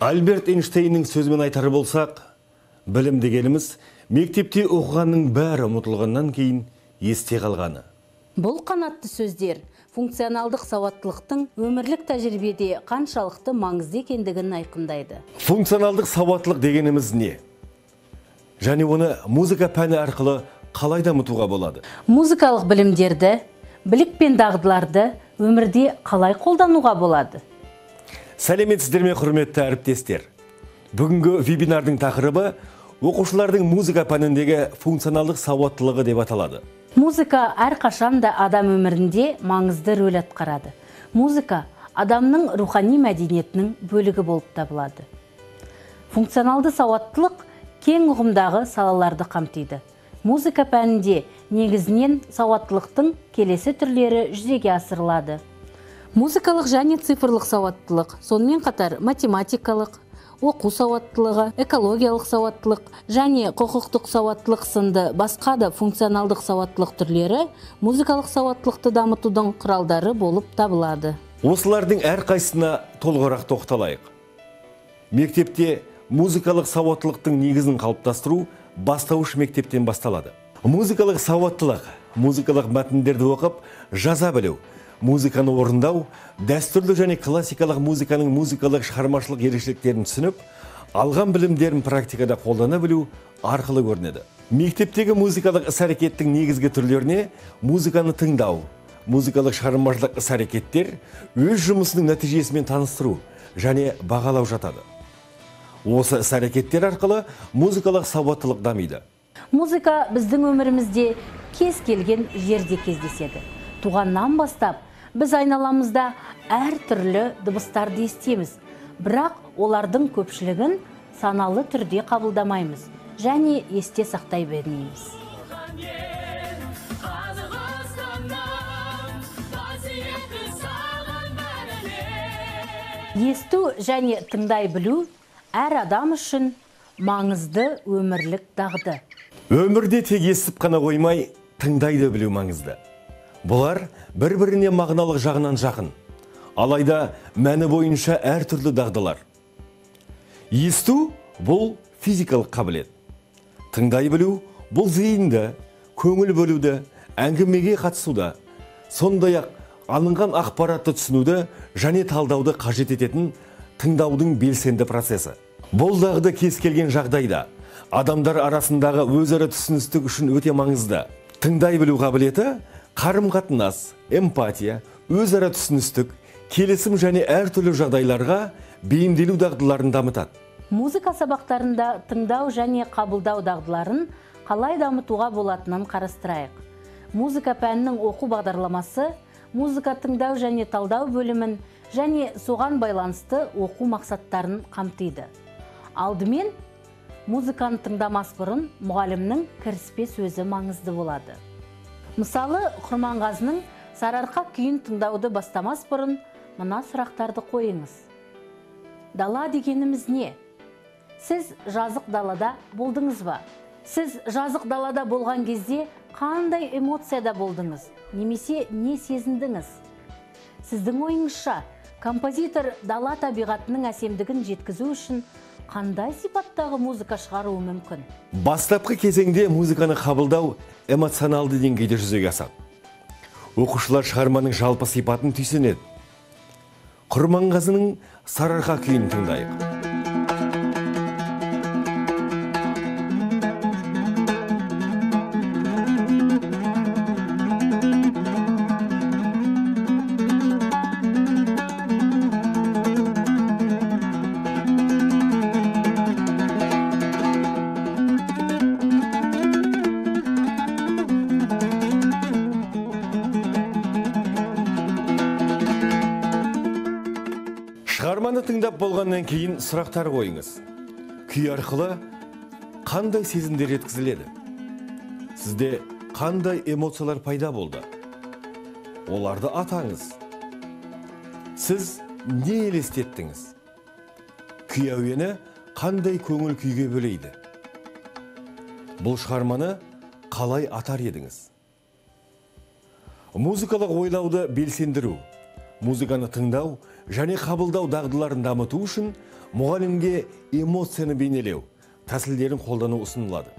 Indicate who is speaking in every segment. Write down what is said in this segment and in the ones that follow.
Speaker 1: Альберт Эйнштейннің сөзімен айтар болсақ, білім дегеніміз мектепте оқығанның бәрі ұмытылғаннан кейін есте қалғаны.
Speaker 2: Бұл қанатты сөздер функционалдық сауаттылықтың өмірлік тәжірибеде қаншалықты маңызды екендігін айқындайды.
Speaker 1: Функционалдық сауаттылық дегеніміз не? Және оны музыка пәні арқылы қалай дамытуға болады?
Speaker 2: Музыкалық білімдерді, білік пен дағдыларды өмірде қалай қолдануға болады?
Speaker 1: Сәлеметсіздер ме, құрметті әріптестер? Бүгінгі вебинардың тақырыбы оқушылардың музыка пәніндегі функционалдық сауаттылығы деп аталады.
Speaker 2: Музыка әрқашан да адам өмірінде маңызды рөл атқарады. Музыка адамның рухани мәдениетінің бөлігі болып табылады. Функционалды сауаттылық кең ұғымдағы салаларды қамтиды. Музыка пәнінде негізінен сауаттылықтың келесі түрлері жүзеге асырылады. Музыкалық және цифрлық сауаттылық, сонымен қатар математикалық, оқу сауаттылығы, экологиялық сауаттылық және құқықтық сауаттылық сынды басқа да функционалдық сауаттылық түрлері музыкалық сауаттылықты дамытудың құралдары болып табылады.
Speaker 1: Осылардың әрқайсысына толығырақ тоқталайық. Мектепте музыкалық сауаттылықтың негізін қалыптастыру бастауыш мектептен басталады. Музыкалық сауаттылық, музыкалық мәтіндерді оқып, жаза білу, музыканы орындау, дәстүрлі және классикалық музыканың музыкалық шығармашылық ерекшеліктерін түсініп, алған білімдерін практикада қолдана білу арқылы көрінеді. Мектептегі музыкалық іс-әрекеттің негізгі түрлеріне музыканы тыңдау, музыкалық шығармашылық іс-әрекеттер, өз жұмысының нәтижесімен таныстыру және бағалау жатады. Осы іс-әрекеттер арқылы музыкалық сауаттылық дамиды.
Speaker 2: Музыка біздің өмірімізде кез келген жерде кездеседі. Туғаннан бастап біз айналамызда әр түрлі дыбыстарды естиміз, бірақ олардың көпшілігін саналы түрде қабылдамаймыз және есте сақтай бермейміз. Есту және тыңдай білу әр адам үшін маңызды өмірлік дағды.
Speaker 1: Өмірде тек естіп қана қоймай, тыңдай да білу маңызды. Бұлар бір-біріне мағыналық жағынан жақын, алайда мәні бойынша әртүрлі дағдылар. Есту бұл физикалық қабілет. Тыңдай білу бұл зейінді, көңіл бөлуді, әңгімеге қатысуды, сондай-ақ алынған ақпаратты түсінуді және талдауды қажет ететін тыңдаудың белсенді процесі. Бұл дағды кез келген жағдайда адамдар арасындағы өзара түсіністік үшін өте маңызды. Тыңдай білу қабілеті қарым-қатынас, эмпатия, өзара түсіністік, келісім және әртүрлі жағдайларға бейімделу дағдыларын дамытады.
Speaker 2: Музыка сабақтарында тыңдау және қабылдау дағдыларын қалай дамытуға болатынын қарастырайық. Музыка пәнінің оқу бағдарламасы музыка тыңдау және талдау бөлімін және соған байланысты оқу мақсаттарын қамтиды. Алдымен музыканы тыңдамас бұрын мұғалімнің кіріспе сөзі маңызды болады. Мысалы, Құрманғазының Сарыарқа күйін тыңдауды бастамас бұрын мына сұрақтарды қойыңыз. Дала дегеніміз не? Сіз жазық далада болдыңыз ба? Сіз жазық далада болған кезде қандай эмоцияда болдыңыз? Немесе не сезіндіңіз? Сіздің ойыңызша, композитор дала табиғатының әсемдігін жеткізу үшін қандай сипаттағы музыка шығаруы мүмкін?
Speaker 1: Бастапқы кезеңде музыканы қабылдау эмоционалды деңгейде жүзеге асады. Оқушылар шығарманың жалпы сипатын түйсінеді. Құрманғазының Сарыарқа күйін тыңдайық. Шығарманы тыңдап болғаннан кейін сұрақтар қойыңыз. Күй арқылы қандай сезімдер жеткізіледі? Сізде қандай эмоциялар пайда болды? Оларды атаңыз. Сіз не елестеттіңіз? Күй әуені қандай көңіл күйге бөлейді? Бұл шығарманы қалай атар едіңіз? Музыкалық ойлауды белсендіру, музыканы тыңдау және қабылдау дағдыларын дамыту үшін мұғалімге эмоцияны бейнелеу тәсілдерін қолдану ұсынылады.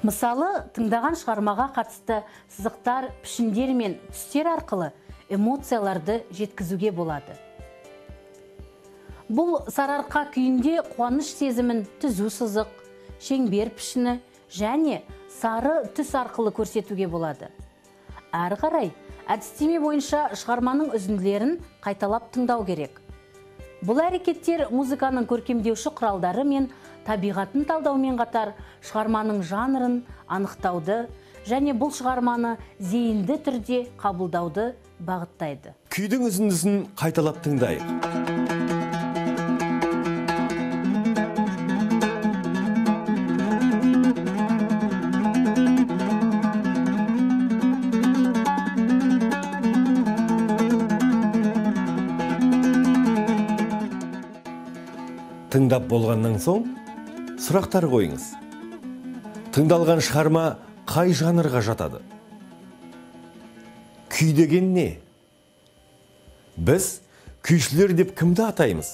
Speaker 2: Мысалы, тыңдаған шығармаға қатысты сызықтар, пішіндер мен түстер арқылы эмоцияларды жеткізуге болады. Бұл Сарыарқа күйінде қуаныш сезімін түзу сызық, шеңбер пішіні және сары түс арқылы көрсетуге болады. Әрі қарай, әдістеме бойынша шығарманың үзінділерін қайталап тыңдау керек. Бұл әрекеттер музыканың көркемдеуші құралдары мен табиғатын талдаумен қатар шығарманың жанрын анықтауды және бұл шығарманы зейінді түрде қабылдауды бағыттайды.
Speaker 1: Күйдің үзіндісін қайталап тыңдайық. Тыңдап болғаннан соң сұрақтар қойыңыз. Тыңдалған шығарма қай жанрға жатады? Күй деген не? Біз күйшілер деп кімді атаймыз?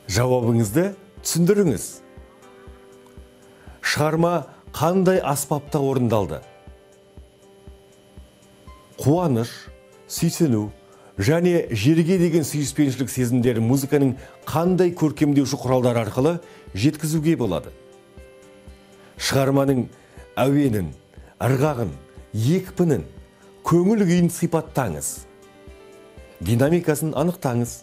Speaker 1: Жауабыңызды түсіндіріңіз. Шығарма қандай аспапта орындалды? Қуаныш, сүйсіну және жерге деген сүйіспеншілік сезімдері музыканың қандай көркемдеуші құралдары арқылы жеткізуге болады? Шығарманың әуенін, ырғағын, екпінін, көңіл күйін сипаттаңыз. Динамикасын анықтаңыз.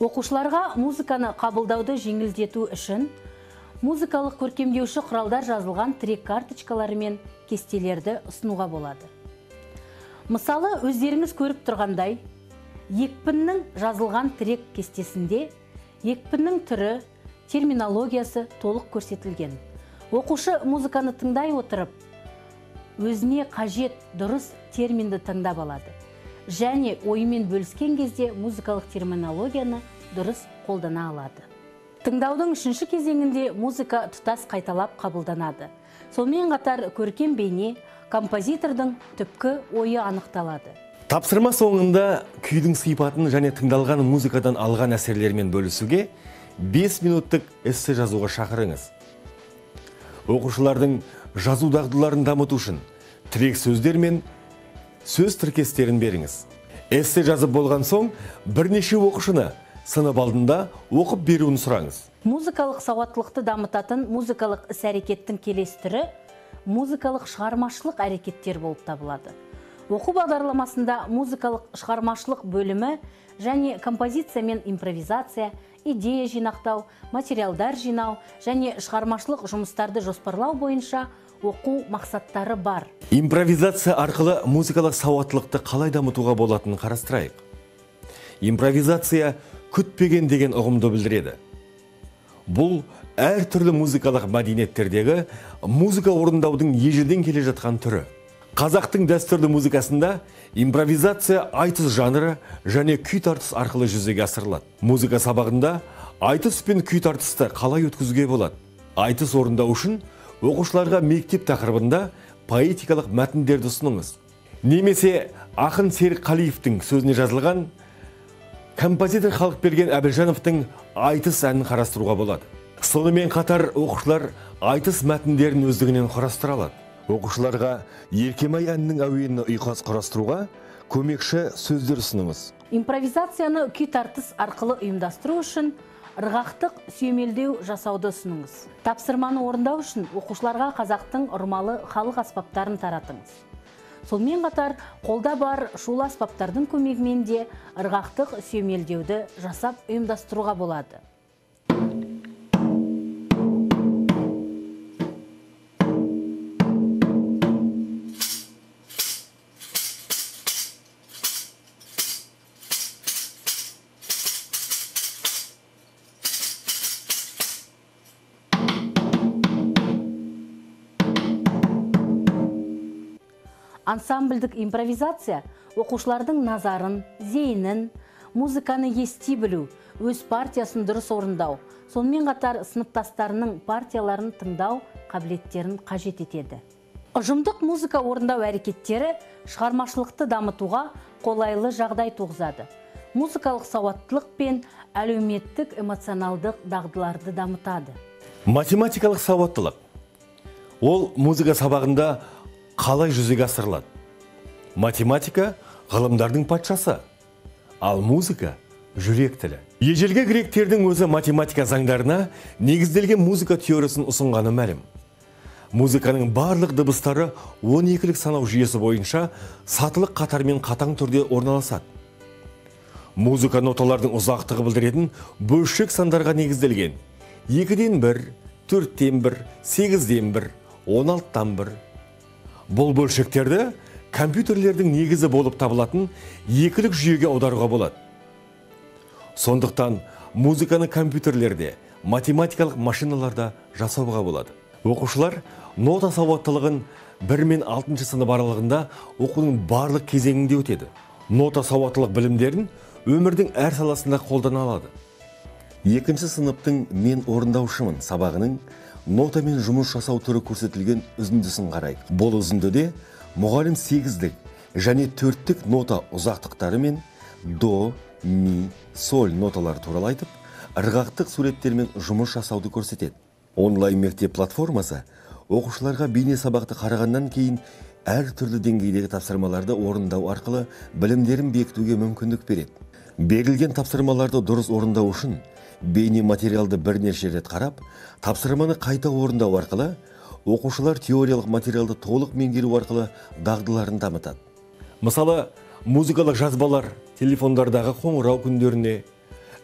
Speaker 2: Оқушыларға музыканы қабылдауды жеңілдету үшін музыкалық көркемдеуші құралдар жазылған тірек карточкалары мен кестелерді ұсынуға болады. Мысалы, өздеріңіз көріп тұрғандай, екпіннің жазылған тірек кестесінде екпіннің түрі, терминологиясы толық көрсетілген. Оқушы музыканы тыңдай отырып, өзіне қажет дұрыс терминді таңдап алады. Және ойымен бөліскен кезде музыкалық терминологияны дұрыс қолдана алады. Тыңдаудың үшінші кезеңінде музыка тұтас қайталап қабылданады. Сонымен қатар көркем бейне, композитордың түпкі ойы анықталады.
Speaker 1: Тапсырма соңында күйдің сипатын және тыңдалған музыкадан алған әсерлермен бөлісуге 5 минуттық эссе жазуға шақырыңыз. Оқушылардың жазу дағдыларын дамыту үшін тірек сөздер мен сөз тіркестерін беріңіз. Эссе жазып болған соң бірнеше оқушыны сынып алдында оқып беруін сұраңыз.
Speaker 2: Музыкалық сауаттылықты дамытатын музыкалық іс-әрекеттің келесі түрі музыкалық шығармашылық әрекеттер болып табылады. Оқу бағдарламасында музыкалық шығармашылық бөлімі және композиция мен импровизация, идея жинақтау, материалдар жинау және шығармашылық жұмыстарды жоспарлау бойынша оқу мақсаттары бар.
Speaker 1: Импровизация арқылы музыкалық сауаттылықты қалай дамытуға болатынын қарастырайық. Импровизация күтпеген деген ұғымды білдіреді. Бұл әртүрлі музыкалық мәдениеттердегі музыка орындаудың ежелден келе жатқан түрі. Қазақтың дәстүрлі музыкасында импровизация айтыс жанры және күй тартыс арқылы жүзеге асырылады. Музыка сабағында айтыс пен күй тартысты қалай өткізуге болады? Айтыс орындау үшін оқушыларға мектеп тақырыбында поэтикалық мәтіндерді ұсыныңыз. Немесе ақын Серік Қалиевтің сөзіне жазылған композитор Халықберген Әбілжановтың айтыс әнін қарастыруға болады. Сонымен қатар оқушылар айтыс мәтіндерін өздігінен құрастыра алады. Оқушыларға Еркемай әнінің әуеніне ұйқас құрастыруға көмекші сөздер ұсыныңыз.
Speaker 2: Импровизацияны күй тартыс арқылы ұйымдастыру үшін ырғақтық сүйемелдеу жасауды ұсыныңыз. Тапсырманы орындау үшін оқушыларға қазақтың ұрмалы халық аспаптарын таратыңыз. Сонымен қатар қолда бар шулы аспаптардың көмегімен де ырғақтық сүйемелдеуді жасап ұйымдастыруға болады. Ансамбльдік импровизация оқушылардың назарын, зейінін, музыканы ести білу, өз партиясын дұрыс орындау, сонымен қатар сыныптастарының партияларын тыңдау қабілеттерін қажет етеді. Ұжымдық музыка орындау әрекеттері шығармашылықты дамытуға қолайлы жағдай туғызады. музыкалық сауаттылық пен әлеуметтік эмоционалдық дағдыларды дамытады.
Speaker 1: Математикалық сауаттылық. Ол музыка сабағында қалай жүзеге асырылады? Математика ғылымдардың патшасы, ал музыка жүрек тілі. Ежелгі гректердің өзі математика заңдарына негізделген музыка теориясын ұсынғаны мәлім. Музыканың барлық дыбыстары 12-лік санау жүйесі бойынша сатылық қатармен қатаң түрде орналасады. Музыка ноталардың ұзақтығы білдіретін бөлшек сандарға негізделген. 2-ден 1, 4-тен 1, 8-ден 1, 16-тан 1. Бұл бөлшектерді компьютерлердің негізі болып табылатын екілік жүйеге аударуға болады. Сондықтан музыканы компьютерлерде, математикалық машиналарда жасауға болады. Оқушылар нота сауаттылығын 1 мен 6 сынып аралығында оқудың барлық кезеңінде өтеді. Нота сауаттылық білімдерін өмірдің әр саласында қолдана алады. 2 сыныптың мен орындаушымын сабағының нотамен жұмыс жасау түрі көрсетілген үзіндісін қарайық. Бұл үзіндіде мұғалім 8-дік және 4-тік нота ұзақтықтары мен до, ми, соль ноталары туралы айтып, ырғақтық суреттермен жұмыс жасауды көрсетеді. Онлайн мектеп платформасы оқушыларға бейне сабақты қарағаннан кейін әр түрлі деңгейдегі тапсырмаларды орындау арқылы білімдерін бекітуге мүмкіндік береді. Берілген тапсырмаларды дұрыс орындау үшін бейне материалды бірнеше рет қарап, тапсырманы қайта орындау арқылы оқушылар теориялық материалды толық меңгеру арқылы дағдыларын дамытады. Мысалы, музыкалық жазбалар телефондардағы қоңырау күндеріне,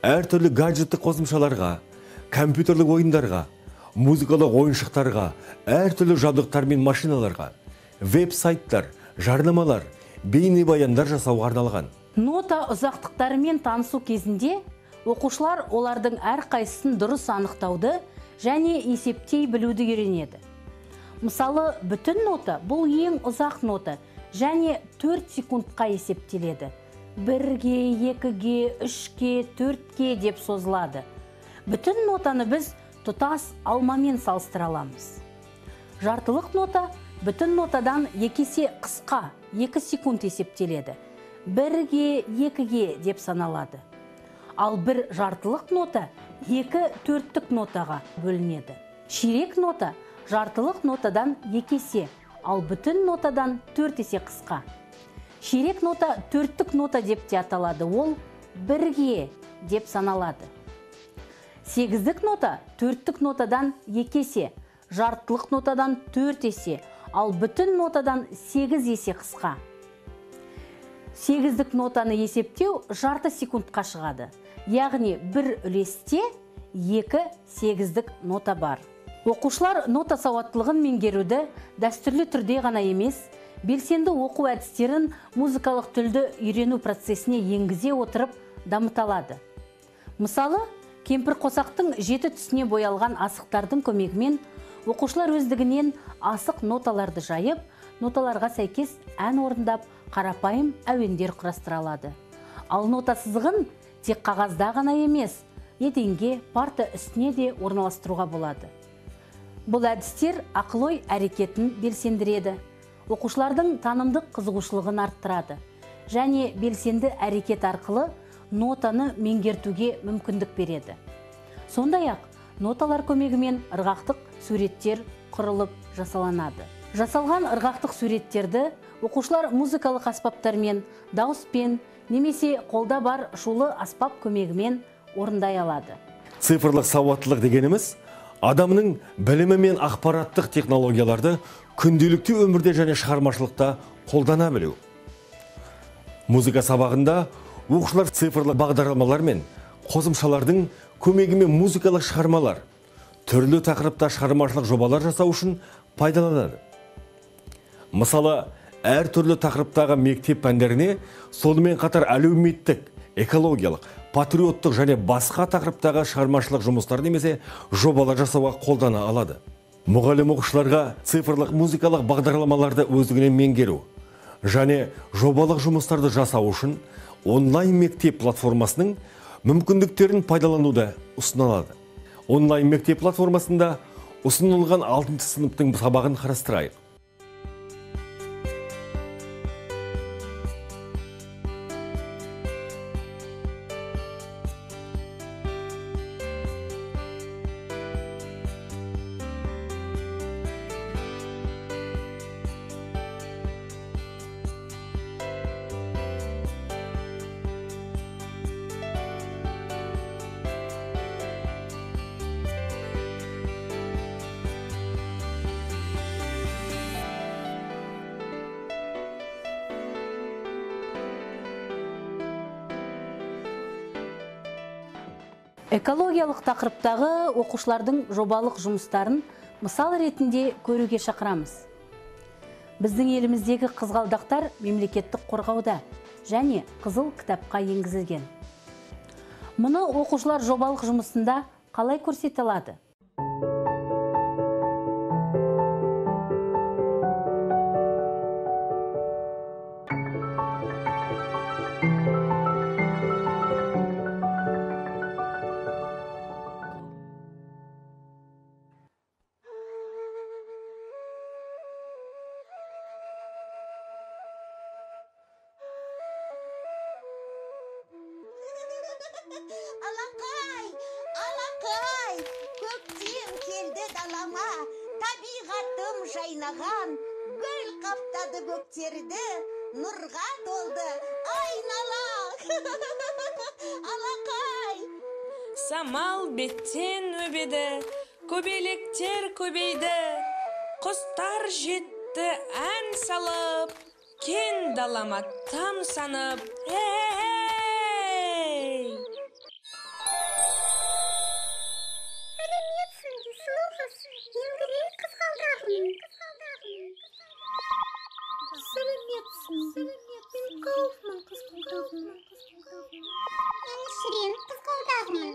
Speaker 1: әртүрлі гаджеттік қосымшаларға, компьютерлік ойындарға, музыкалық ойыншықтарға, әртүрлі жабдықтар мен машиналарға, веб-сайттар, жарнамалар, бейнебаяндар жасауға арналған.
Speaker 2: Нота ұзақтықтарымен танысу кезінде оқушылар олардың әрқайсысын дұрыс анықтауды және есептей білуді үйренеді. Мысалы, бүтін нота бұл ең ұзақ нота және 4 секундқа есептеледі. 1-ге, 2-ге, 3-ге, 4-ге деп созылады. Бүтін нотаны біз тұтас алмамен салыстыра аламыз. Жартылық нота бүтін нотадан 2 есе қысқа, 2 секунд есептеледі. 1-ге, 2-ге деп саналады. Ал бір жартылық нота 2 төрттік нотаға бөлінеді. Ширек нота жартылық нотадан 2 есе, ал бүтін нотадан 4 есе қысқа. Ширек нота төрттік нота деп те аталады, ол 1-ге деп саналады. Сегіздік нота төрттік нотадан 2 есе, жартылық нотадан 4 есе, ал бүтін нотадан 8 есе қысқа. Сегіздік нотаны есептеу жарты секундқа шығады. Яғни бір үлесте 2 сегіздік нота бар. Оқушылар нота сауаттылығын меңгеруді дәстүрлі түрде ғана емес, белсенді оқу әдістерін музыкалық тілді үйрену процесіне енгізе отырып дамыта алады. Мысалы, кемпір қосақтың 7 түсіне боялған асықтардың көмегімен оқушылар өздігінен асық ноталарды жайып, ноталарға сәйкес ән орындап, қарапайым әуендер құрастыра алады. Ал нота сызығын тек қағазда ғана емес, еденге, парта үстіне де орналастыруға болады. Бұл әдістер ақыл-ой әрекетін белсендіреді, оқушылардың танымдық қызығушылығын арттырады және белсенді әрекет арқылы нотаны меңгертуге мүмкіндік береді. Сондай-ақ, ноталар көмегімен ырғақтық суреттер құрылып жасаланады. Жасалған ырғақтық суреттерді оқушылар музыкалық аспаптармен, дауыспен немесе қолда бар шулы аспап көмегімен орындай алады.
Speaker 1: Цифрлық сауаттылық дегеніміз адамның білімі мен ақпараттық технологияларды күнделікті өмірде және шығармашылықта қолдана білу. Музыка сабағында оқушылар цифрлы бағдарламалар мен қосымшалардың көмегімен музыкалық шығармалар, түрлі тақырыпта шығармашылық жобалар жасау үшін пайдаланады. Мысалы, әртүрлі тақырыптағы мектеп пәндеріне, сонымен қатар әлеуметтік, экологиялық, патриоттық және басқа тақырыптағы шығармашылық жұмыстар немесе жобалар жасауға қолдана алады. Мұғалім оқушыларға цифрлық музыкалық бағдарламаларды өздігінен меңгеру және жобалық жұмыстарды жасау үшін онлайн мектеп платформасының мүмкіндіктерін пайдалануды ұсыналады. Онлайн мектеп платформасында ұсынылған 6 сыныптың сабағын қарастырайық.
Speaker 2: Экологиялық тақырыптағы оқушылардың жобалық жұмыстарын мысал ретінде көруге шақырамыз. Біздің еліміздегі қызғалдақтар мемлекеттік қорғауда және қызыл кітапқа енгізілген. Мұны оқушылар жобалық жұмысында қалай көрсете алады?
Speaker 3: Алақай, алақай, көктем келді далама, табиғатым жайнаған, гүл қаптады бөктерді, нұрға толды айнала. Алақай.
Speaker 4: Самал беттен өбеді, көбелектер көбейді, құстар жетті ән салып, кен далама тамсанып.
Speaker 5: Сәлеметсің, мен Кауфман қызғалдағымын. Мен Шрен қызғалдағымын.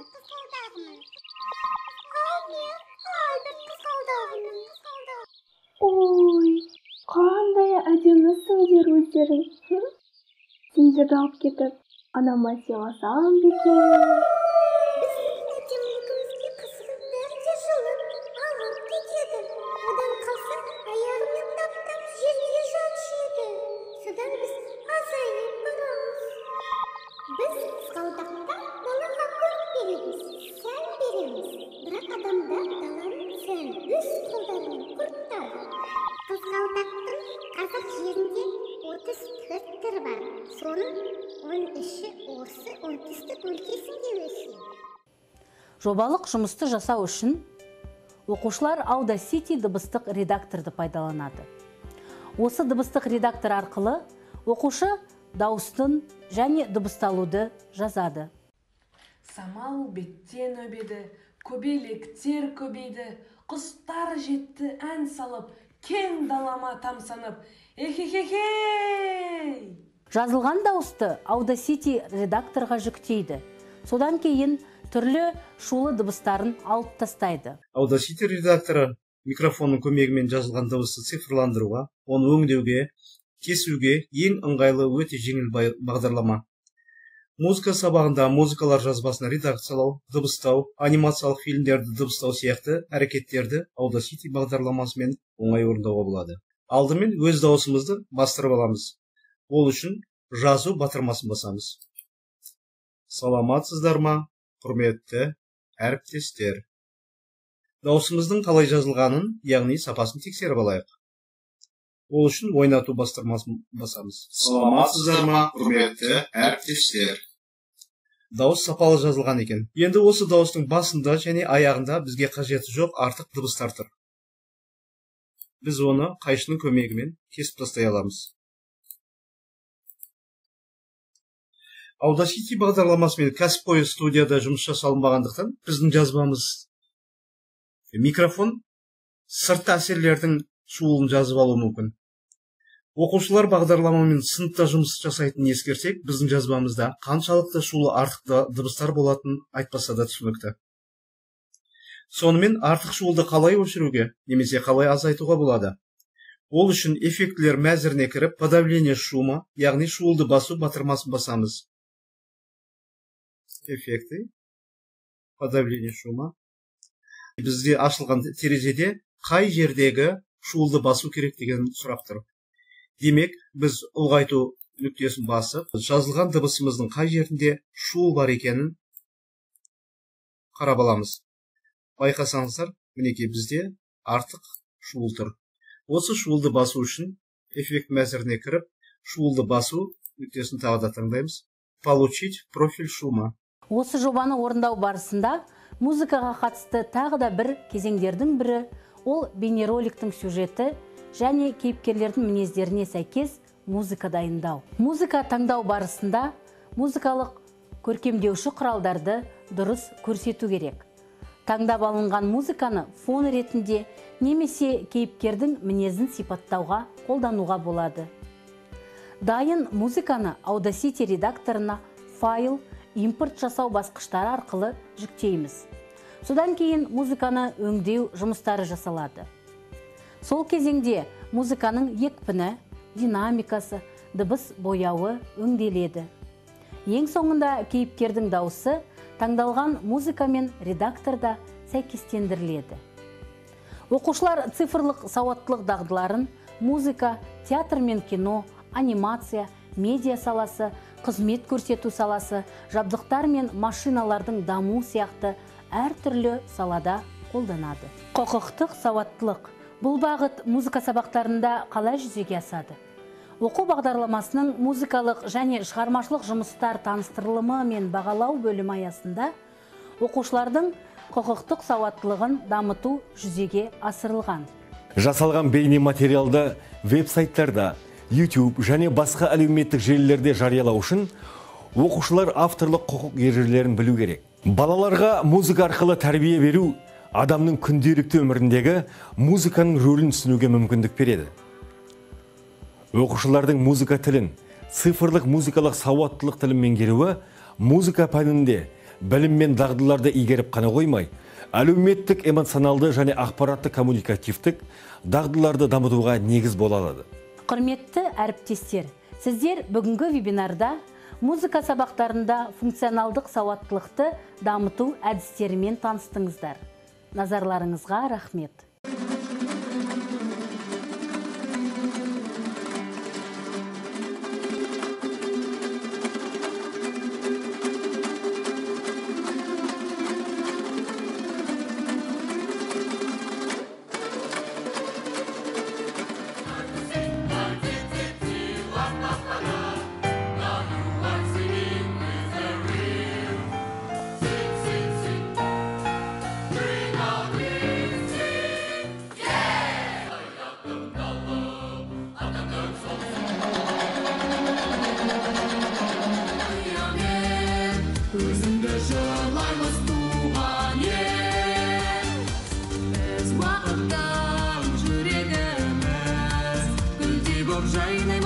Speaker 5: Ал мен Альберт қызғалдағымын.
Speaker 6: Ой, қандай әдемісіңдер өздерің. Сендерді алып кетіп, анама сыйласам ба екен?
Speaker 5: Біздің әдемілігімізге қызығып бәрі де жылып, алып кетеді. Одан қалса, аяғымен таптап жерге жаншиды. Содан біз азайып барамыз. Біз қызғалдақтар далаға көрік береміз, сән береміз. Бірақ адамдар даланың сәнін өз қолдарымен құртады. Қызғалдақтың қазақ жерінде 34 түрі бар. Соның 13-і осы оңтүстік өлкесінде өседі.
Speaker 2: Жобалық жұмысты жасау үшін оқушылар Audacity дыбыстық редакторды пайдаланады. Осы дыбыстық редактор арқылы оқушы дауыстын және дыбысталуды жазады.
Speaker 4: Самал беттен өбеді, көбелектер көбейді, құстар жетті ән салып, кен далама тамсанып. Эхе-хе-хей!
Speaker 2: Жазылған дауысты Audacity редакторға жүктейді. Содан кейін түрлі шулы дыбыстарын алып тастайды.
Speaker 7: Audacity редакторы микрофонның көмегімен жазылған дыбысты цифрландыруға, оны өңдеуге, кесуге ең ыңғайлы өте жеңіл бағдарлама. Музыка сабағында музыкалар жазбасын редакциялау, дыбыстау, анимациялық фильмдерді дыбыстау сияқты әрекеттерді Audacity бағдарламасымен оңай орындауға болады. Алдымен өз дауысымызды бастырып аламыз. Ол үшін жазу батырмасын басамыз. Саламатсыздар ма, құрметті әріптестер. Дауысымыздың қалай жазылғанын, яғни сапасын тексеріп алайық. Ол үшін ойнату бастырмасын басамыз. Саламатсыздар ма, құрметті әріптестер. Дауыс сапалы жазылған екен. Енді осы дауыстың басында және аяғында бізге қажеті жоқ артық дыбыстар тұр. Біз оны қайшының көмегімен кесіп тастай аламыз. Audacity бағдарламасымен кәсіпқой студияда жұмыс жасалынбағандықтан біздің жазбамыз микрофон сыртқы әсерлердің шуылын жазып алуы мүмкін. Оқушылар бағдарламамен сыныпта жұмыс жасайтынын ескерсек, біздің жазбамызда қаншалықты шулы артық дыбыстар болатынын айтпаса да түсінікті. Сонымен артық шуылды қалай өшіруге немесе қалай азайтуға болады? Ол үшін эффектілер мәзіріне кіріп, подавление шума, яғни шуылды басу батырмасын басамыз. Эффекты, подавление шума. Бізде ашылған терезеде қай жердегі шуылды басу керек деген сұрақ тұр. Демек, біз ұлғайту нүктесін басып, жазылған дыбысымыздың қай жерінде шуыл бар екенін қарап аламыз. Байқасаңыздар, мінекей бізде артық шуыл тұр. Осы шуылды басу үшін эффект мәзіріне кіріп, шуылды басу нүктесін тағы да таңдаймыз. Получить профиль шума.
Speaker 2: Осы жобаны орындау барысында музыкаға қатысты тағы да бір кезеңдердің бірі ол бейнероликтің сюжеті және кейіпкерлердің мінездеріне сәйкес музыка дайындау. Музыка таңдау барысында музыкалық көркемдеуші құралдарды дұрыс көрсету керек. Таңдап алынған музыканы фон ретінде немесе кейіпкердің мінезін сипаттауға қолдануға болады. Дайын музыканы Audacity редакторына файл, импорт жасау басқыштары арқылы жүктейміз. Содан кейін музыканы өңдеу жұмыстары жасалады. Сол кезеңде музыканың екпіні, динамикасы, дыбыс бояуы өңделеді. Ең соңында кейіпкердің дауысы таңдалған музыкамен редакторда сәйкестендіріледі. Оқушылар цифрлық сауаттылық дағдыларын музыка, театр мен кино, анимация, медиа саласы, қызмет көрсету саласы, жабдықтар мен машиналардың даму сияқты әртүрлі салада қолданады. Құқықтық сауаттылық. Бұл бағыт музыка сабақтарында қалай жүзеге асады? Оқу бағдарламасының музыкалық және шығармашылық жұмыстар таныстырылымы мен бағалау бөлімі аясында оқушылардың құқықтық сауаттылығын дамыту жүзеге асырылған.
Speaker 1: Жасалған бейне материалды веб-сайттарда, YouTube және басқа әлеуметтік желілерде жариялау үшін оқушылар авторлық құқық ережелерін білу керек. Балаларға музыка арқылы тәрбие беру адамның күнделікті өміріндегі музыканың рөлін түсінуге мүмкіндік береді. Оқушылардың музыка тілін, цифрлық музыкалық сауаттылық тілін меңгеруі музыка пәнінде білім мен дағдыларды игеріп қана қоймай, әлеуметтік, эмоционалды және ақпаратты коммуникативтік дағдыларды дамытуға негіз бола алады.
Speaker 2: Құрметті әріптестер, сіздер бүгінгі вебинарда музыка сабақтарында функционалдық сауаттылықты дамыту әдістерімен таныстыңыздар. Назарларыңызға рахмет.
Speaker 8: Жайнай.